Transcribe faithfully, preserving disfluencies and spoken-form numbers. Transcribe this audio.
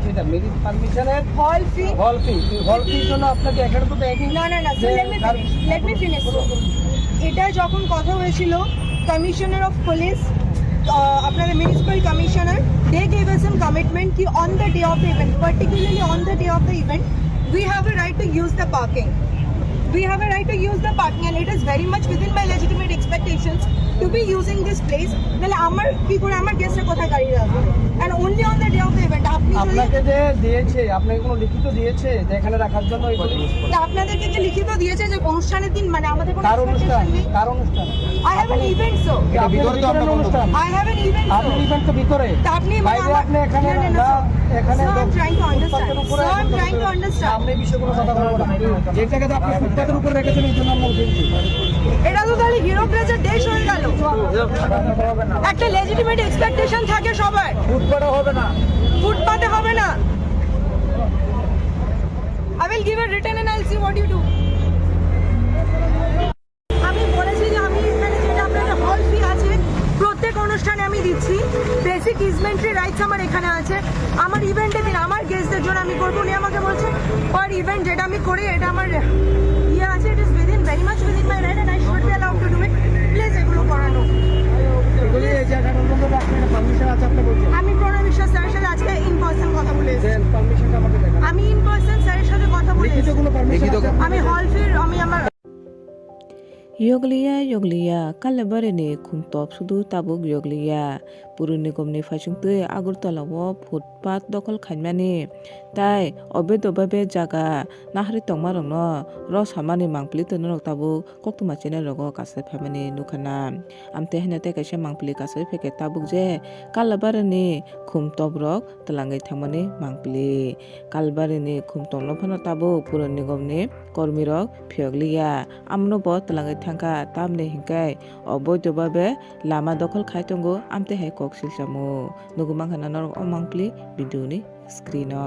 সেটা মেরিট পারমিশনের হল ফি। হল ফি, হল ফির জন্য আপনাকে এখানে তো ব্যাংকিং না, না, না, sir, যে let me তার finish, let me finish, sir। এটা যখন কথা হয়েছিল কমিশনার অফ পুলিশ, আহ, আপনাদের municipal commissioner, they gave us some commitment কি on the day of the event, particularly on the day of the event, we have a right to use the parking। We have a right to use the parking and it is very much within my legitimate expectations to be using this place। তাহলে আমার কি করে আমার গেস্টরা কোথায় গাড়ি রাখবে? And only on the day of the event। আপনি যদি আপনাকে যে দিয়েছে, আপনাকে কোনো লিখিত দিয়েছে যে এখানে রাখার জন্য? এই তা আপনাদেরকে কি লিখিত দিয়েছে যে অনুষ্ঠানের দিন, মানে, আমাদের কোনো কার অনুষ্ঠান? এক্সপেকটেশন নেই? কার অনুষ্ঠান? I have an event, sir। এটা ভিতরে তো আপনার অনুষ্ঠান। I have an event, sir। আপনার ইভেন্ট তো ভিতরে। তা আপনি, মানে, বাইরে আমার আপনি এখানে না, না, না, না, sir। এখানে sir, I'm trying to ফুটপাতের understand। Sir, I'm trying to understand। সামনে এই বিষয়ে কোনো কথা বলবো না। যে জায়গাতে আপনি ফুটপাতের উপর রেখেছেন, এই জন্য আমরা উঠে দিচ্ছি। এটা তো তাহলে হীরক রাজার দেশ হয়ে গেল। একটা লেজিটিমেট এক্সপেকটেশন থাকে সবার। ফুটপাতে হবে না। ফুটপাতে হবে না। I will give a written and I'll see what you do। আমি বলেছি যে আমি এখানে যেটা আপনাদের হল ফি আছে, প্রত্যেক অনুষ্ঠানে আমি দিচ্ছি। বেসিক ইজমেন্টরি রাইটস আমার এখানে আছে। আমার ইভেন্টের দিন আমার গেস্টদের জন্য আমি করবো। উনি আমাকে বলছে, পার ইভেন্ট যেটা আমি করি, এটা আমার ইয়ে আছে, it is within, very much within my right and I should be allowed to do it। Please এগুলো করানো। এগুলো এই জায়গাটার মধ্যে রাখতে একটা পারমিশন আছে আপনি বলছেন? আমি প্রণয় বিশ্বাস স্যারের সাথে আজকে ইন পার্সন কথা বলে এসেছি। দেন পারমিশনটা আমাকে দেখান। আমি ইন পার্সন স্যারের সাথে কথা বলে লিখিত এসেছি। কোনো পারমিশন লিখিত আছে? আমি হল ফির, আমি আমার Yokliya, yokliya, Kalabari ni khum top sudu tabuk yokliya. Puruni gomni phaisingtwi Agartala o footpath dokhol khaimani tai obe dobabe jaga nahri tongmarokno rw samani mangpili twi norok tabuk koktwma channel rogo kasai phaimani nukha na. Amtwi haino tei kaisa mangpili kasai phaikhe tabuk je Kalabari ni khum top rok twlangwi thangmani mangpili. Kalabari ni khum top no phano tabuk puruni gomni kormirok phiyokliya. Amno bo twlangwi thangkha, tamni hinkhe obo dobabe lama dokhol khai tongo, amtwi hai kok silchamo. Nugwi mankha na norok o mangpili video ni screen o.